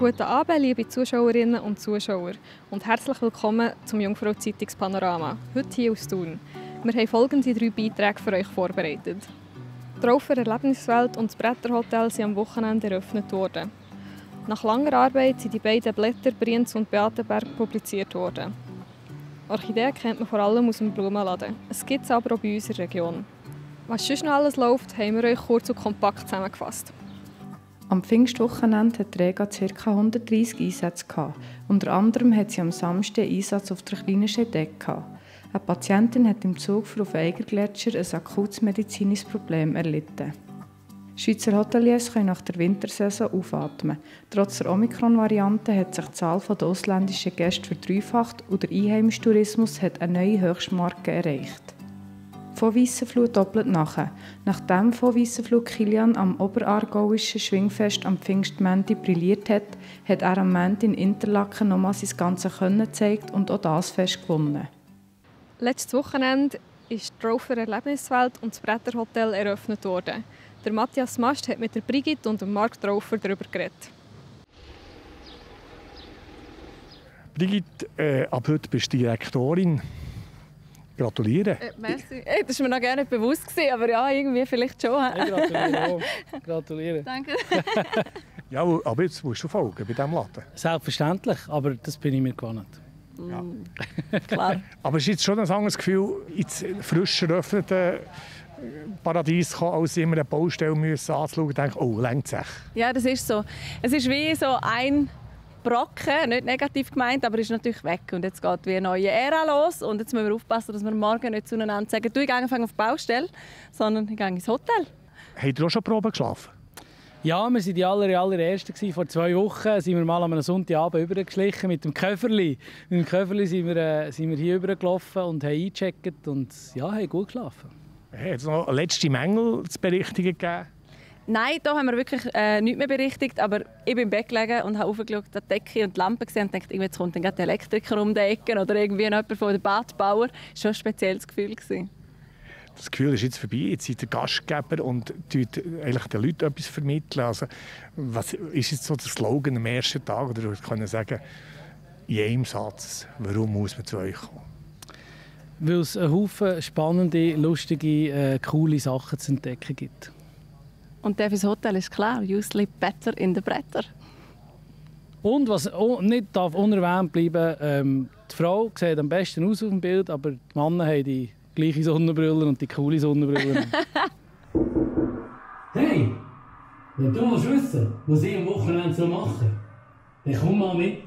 Guten Abend, liebe Zuschauerinnen und Zuschauer und herzlich willkommen zum Jungfrau-Zeitungspanorama, heute hier aus Thun. Wir haben folgende 3 Beiträge für euch vorbereitet. Die Raufer Erlebniswelt und das Bretterhotel sind am Wochenende eröffnet worden. Nach langer Arbeit sind die beiden Blätter Brienz und Beatenberg publiziert worden. Orchideen kennt man vor allem aus dem Blumenladen. Es gibt es aber auch bei uns in der Region. Was sonst noch alles läuft, haben wir euch kurz und kompakt zusammengefasst. Am Pfingstwochenende hatte Rega ca. 130 Einsätze. Unter anderem hat sie am Samstag einen Einsatz auf der kleinen Scheidegg. Eine Patientin hat im Zug auf den Eigergletscher ein akutes medizinisches Problem erlitten. Schweizer Hoteliers können nach der Wintersaison aufatmen. Trotz der Omikron-Variante hat sich die Zahl der ausländischen Gäste verdreifacht und der einheimische Tourismus hat eine neue Höchstmarke erreicht. Von Weissenflut doppelt nachher. Nachdem von Weissenflut Kilian am oberaargauischen Schwingfest am Pfingstmänti brilliert hat, hat er am Mänti in Interlaken nochmal sein ganzes Können gezeigt und auch das Fest gewonnen. Letztes Wochenende ist die Raufer Erlebniswelt und das Bretterhotel eröffnet worden. Der Matthias Mast hat mit der Brigitte und dem Marc Raufer darüber geredet. Brigitte, ab heute bist du Direktorin. Gratuliere. Merci. Das war mir noch gar nicht bewusst, aber ja, irgendwie vielleicht schon. Ich gratuliere auch. Gratuliere. Danke. Ja, aber jetzt musst du folgen bei diesem Laden. Selbstverständlich, aber das bin ich mir gewohnt. Ja. Klar. Aber es ist jetzt schon ein anderes Gefühl, ins frisch eröffnete Paradies zu kommen, als immer eine Baustelle anzuschauen und denken, oh, längt es. Ja, das ist so. Es ist wie so ein Brocken, nicht negativ gemeint, aber ist natürlich weg. Und jetzt geht wie eine neue Ära los. Und jetzt müssen wir aufpassen, dass wir morgen nicht zueinander sagen, du, ich gehe auf die Baustelle, sondern ich gehe ins Hotel. Habt ihr auch schon Proben geschlafen? Ja, wir waren die allerersten. Vor 2 Wochen sind wir mal an einem Sonntagabend übergeschlichen mit dem Köfferli. Mit dem Köfferli sind wir hier übergelaufen und haben eingecheckt und ja, haben gut geschlafen. Hat es noch letzte Mängel zu berichtigen gegeben? Nein, da haben wir wirklich nichts mehr berichtigt, aber ich bin im Bett gelegen und habe aufgeschaut, die Decke und die Lampe gesehen und dachte, jetzt kommt dann der Elektriker um die Ecke oder irgendwie jemand von der Badbauer. Das war schon ein spezielles Gefühl. Das Gefühl ist jetzt vorbei, jetzt seid ihr Gastgeber und eigentlich den Leuten etwas vermitteln. Also, was ist jetzt so der Slogan am ersten Tag? Oder wir können sagen, in einem Satz, warum muss man zu euch kommen? Weil es einen Haufen spannende, lustige, coole Sachen zu entdecken gibt. Und der fürs Hotel ist klar, you sleep better in the Bretter. Und was nicht darf unerwähnt bleiben, die Frau sieht am besten aus auf dem Bild, aber die Männer haben die gleiche Sonnenbrille und die coole Sonnenbrille. Hey, wenn du willst wissen, was ich am Wochenende so mache, dann komm mal mit.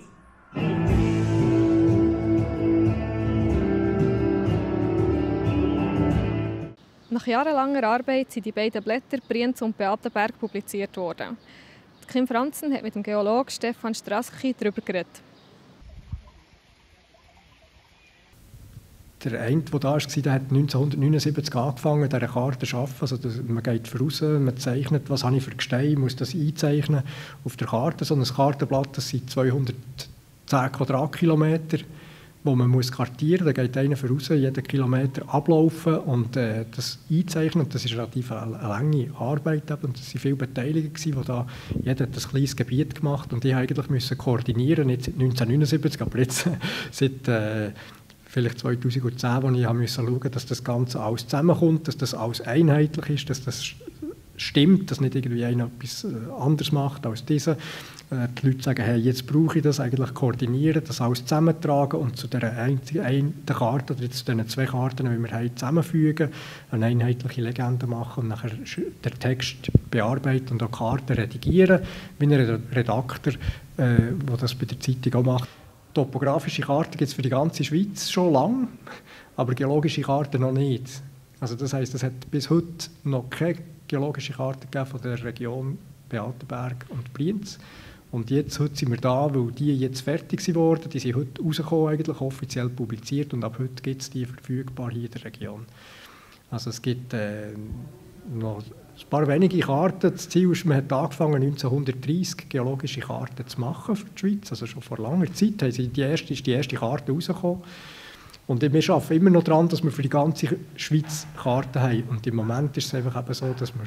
Nach jahrelanger Arbeit sind die beiden Blätter Brienz und Beatenberg publiziert worden. Kim Franzen hat mit dem Geologen Stefan Straski darüber geredet. Der eine, der da war, der hat 1979 angefangen, diese Karte zu arbeiten. Also man geht voraus, man zeichnet, was habe ich für Gestein, muss das einzeichnen auf der Karte. So ein Kartenblatt, das sind 210 Quadratkilometer, wo man muss kartieren muss. Da geht einer voraus, jeden Kilometer ablaufen und das einzeichnen. Und das ist relativ eine lange Arbeit. Und es waren viele Beteiligte, die da, jeder hat ein kleines Gebiet gemacht. Und ich musste eigentlich koordinieren, nicht seit 1979, aber jetzt seit vielleicht 2010, wo ich schauen musste, dass das Ganze alles zusammenkommt, dass das alles einheitlich ist, dass das stimmt, dass nicht irgendwie einer etwas anderes macht als dieser. Die Leute sagen, hey, jetzt brauche ich das eigentlich koordinieren, das alles zusammentragen und zu dieser einen Karte oder zu diesen 2 Karten, die wir haben, zusammenfügen, eine einheitliche Legende machen und nachher den Text bearbeiten und auch Karten redigieren, wie ein Redakteur, der das bei der Zeitung auch macht. Topografische Karten gibt es für die ganze Schweiz schon lange, aber geologische Karten noch nicht. Also das heisst, es hat bis heute noch keine geologische Karte gegeben von der Region Beatenberg und Brienz. Und jetzt, heute sind wir da, weil die jetzt fertig wurden. Die sind heute rausgekommen, eigentlich offiziell publiziert und ab heute gibt es die verfügbar hier in der Region. Also es gibt noch ein paar wenige Karten. Das Ziel ist, man hat angefangen 1930 geologische Karten zu machen für die Schweiz. Also schon vor langer Zeit ist die erste Karte rausgekommen. Und wir arbeiten immer noch daran, dass wir für die ganze Schweiz Karten haben. Und im Moment ist es einfach eben so, dass wir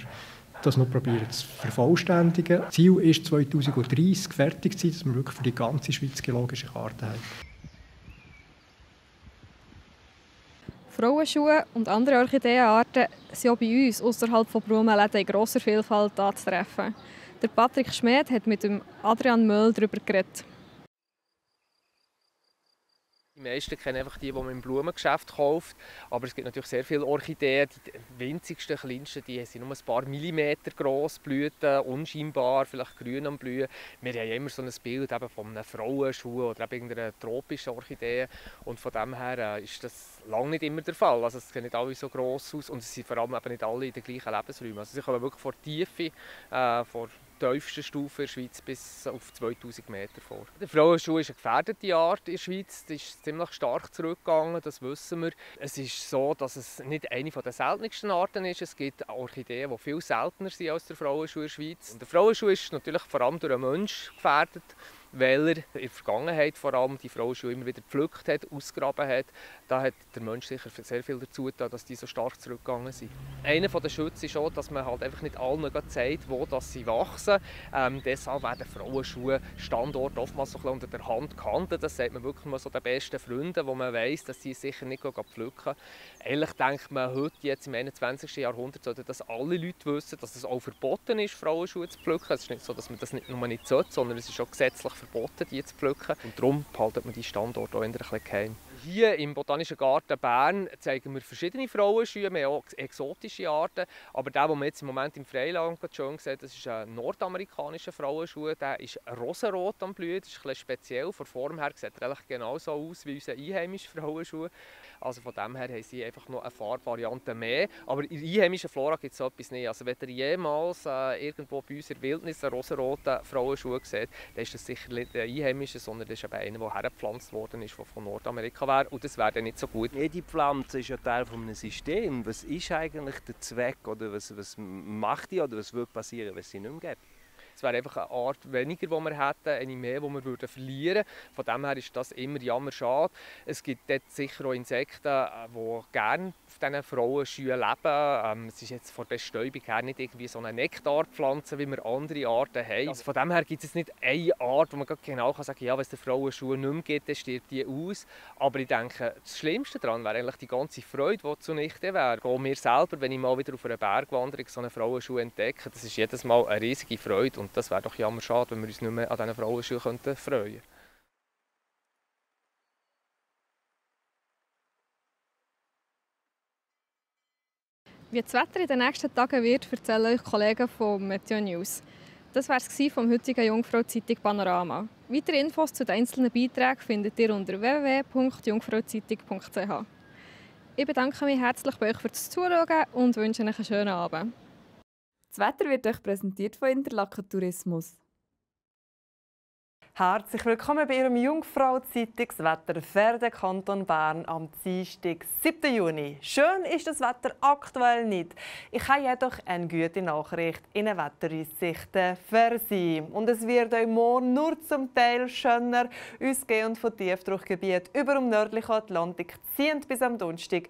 das noch probieren zu vervollständigen. Das Ziel ist 2030 fertig zu sein, dass wir wirklich für die ganze Schweiz geologische Karten haben. Frauenschuhe und andere Orchideenarten sind auch bei uns außerhalb von Blumenläden in grosser Vielfalt anzutreffen. Der Patrick Schmid hat mit dem Adrian Möll darüber geredet. Die meisten kennen einfach die man im Blumengeschäft kauft. Aber es gibt natürlich sehr viele Orchideen. Die winzigsten, kleinsten, die sind nur ein paar Millimeter gross, Blüten, unscheinbar, vielleicht grün am Blühen. Wir haben immer so ein Bild eben von einem Frauenschuh oder eben irgendeiner tropischen Orchidee. Und von dem her ist das lange nicht immer der Fall. Also es sehen nicht alle so gross aus und es sind vor allem eben nicht alle in den gleichen Lebensräumen. Also sie kommen wirklich von der Tiefe, von tiefsten Stufe in der Schweiz bis auf 2000 Meter vor. Der Frauenschuh ist eine gefährdete Art in der Schweiz. Die ist ziemlich stark zurückgegangen, das wissen wir. Es ist so, dass es nicht eine der seltensten Arten ist. Es gibt Orchideen, die viel seltener sind als der Frauenschuh in der Schweiz. Und der Frauenschuh ist natürlich vor allem durch einen Menschen gefährdet, weil er in der Vergangenheit vor allem die Frauenschuhe immer wieder gepflückt hat, ausgegraben hat. Da hat der Mensch sicher sehr viel dazu getan, dass die so stark zurückgegangen sind. Einer der Schütze ist auch, dass man halt einfach nicht allen zeigt, wo sie wachsen. Deshalb werden Frauenschuhe Standort oftmals so ein bisschen unter der Hand gehandelt. Das sagt man wirklich mal so den besten Freunden, wo man weiss, dass sie sicher nicht pflücken. Eigentlich denkt man heute, jetzt im 21. Jahrhundert, sollten das alle Leute wissen, dass es auch verboten ist, Frauenschuhe zu pflücken. Es ist nicht so, dass man das nicht nur nicht sollte, sondern es ist auch gesetzlich verboten, die zu pflücken. Und darum behalten wir die Standorte auch ein bisschen geheim. Hier im Botanischen Garten Bern zeigen wir verschiedene Frauenschuhe, wir haben auch exotische Arten. Aber der, den man jetzt im Moment im Freiland schön sieht, das ist ein nordamerikanischer Frauenschuh. Der ist rosarot am Blühen, das ist ein bisschen speziell. Von Form her sieht er genauso aus wie unser einheimischer Frauenschuh. Also von dem her haben sie einfach noch eine Farbvariante mehr. Aber in der einheimischen Flora gibt es so etwas nicht. Also wenn ihr jemals irgendwo bei uns in der Wildnis einen rosaroten Frauenschuh seht, dann ist das sicher nicht der einheimische, sondern das ist eben einer, der hergepflanzt worden ist, der von Nordamerika wäre. Und das wäre dann nicht so gut. Jede Pflanze ist ja Teil eines Systems. Was ist eigentlich der Zweck oder was macht die oder was würde passieren, wenn es sie nicht mehr gibt? Es wäre einfach eine Art weniger, die wir hätten, eine mehr, die wir verlieren würden. Von dem her ist das immer jammerschade. Es gibt dort sicher auch Insekten, die gerne auf diesen Frauenschuhen leben. Es ist jetzt von der Bestäubung her nicht irgendwie so eine Nektarpflanze, wie wir andere Arten haben. Also von dem her gibt es nicht eine Art, wo man genau sagen kann, ja, wenn es den Frauenschuh nicht mehr gibt, dann stirbt die aus. Aber ich denke, das Schlimmste daran wäre eigentlich die ganze Freude, die zunichte wäre. Auch mir selber, wenn ich mal wieder auf einer Bergwanderung so einen Frauenschuh entdecke, das ist jedes Mal eine riesige Freude. Und das wäre doch jammerschade, wenn wir uns nicht mehr an diesen Frauenschuhen freuen könnten. Wie das Wetter in den nächsten Tagen wird, erzählen euch Kollegen von Meteo News. Das war es vom heutigen Jungfrau-Zeitung Panorama. Weitere Infos zu den einzelnen Beiträgen findet ihr unter www.jungfrauzeitung.ch. Ich bedanke mich herzlich bei euch fürs Zuschauen und wünsche euch einen schönen Abend. Das Wetter wird euch präsentiert von Interlaken Tourismus. Herzlich willkommen bei Ihrem Jungfrau-Zeitungswetter für den Kanton Bern am Dienstag, 7. Juni. Schön ist das Wetter aktuell nicht. Ich habe jedoch eine gute Nachricht in den Wetteraussichten für Sie. Und es wird euch morgen nur zum Teil schöner, ausgehend von Tiefdruckgebiet über dem nördlichen Atlantik ziehend bis am Donnerstag.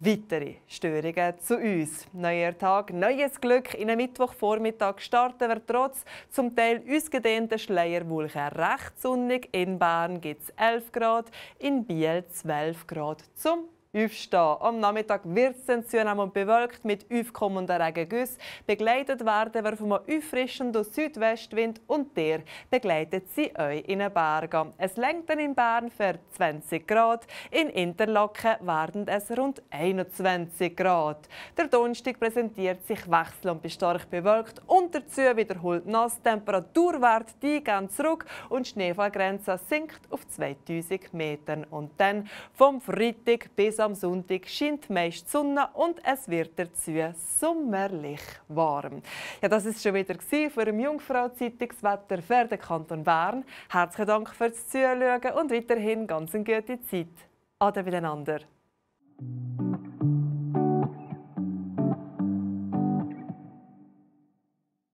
Weitere Störungen zu uns. Neuer Tag, neues Glück. In einem Mittwochvormittag starten wir trotz zum Teil ausgedehnter Schleierwolken recht sonnig. In Bern gibt es 11 Grad, in Biel 12 Grad zum Aufstehen. Am Nachmittag wird es dann zunehmend bewölkt mit aufkommenden Regengüssen. Begleitet werden wir von einem auffrischenden Südwestwind und der begleitet sie euch in den Bergen. Es lenkt dann in Bern für 20 Grad, in Interlaken werden es rund 21 Grad. Der Donnerstag präsentiert sich wechselnd bis stark bewölkt und dazu wiederholt nass. Temperaturwert die gehen zurück und die Schneefallgrenze sinkt auf 2000 Metern. Und dann vom Freitag bis am Sonntag scheint meist die Sonne und es wird dazu sommerlich warm. Ja, das ist schon wieder für im Jungfrau-Zeitungswetter für den Kanton Bern. Herzlichen Dank fürs Zuschauen und weiterhin ganz eine gute Zeit. Ade miteinander.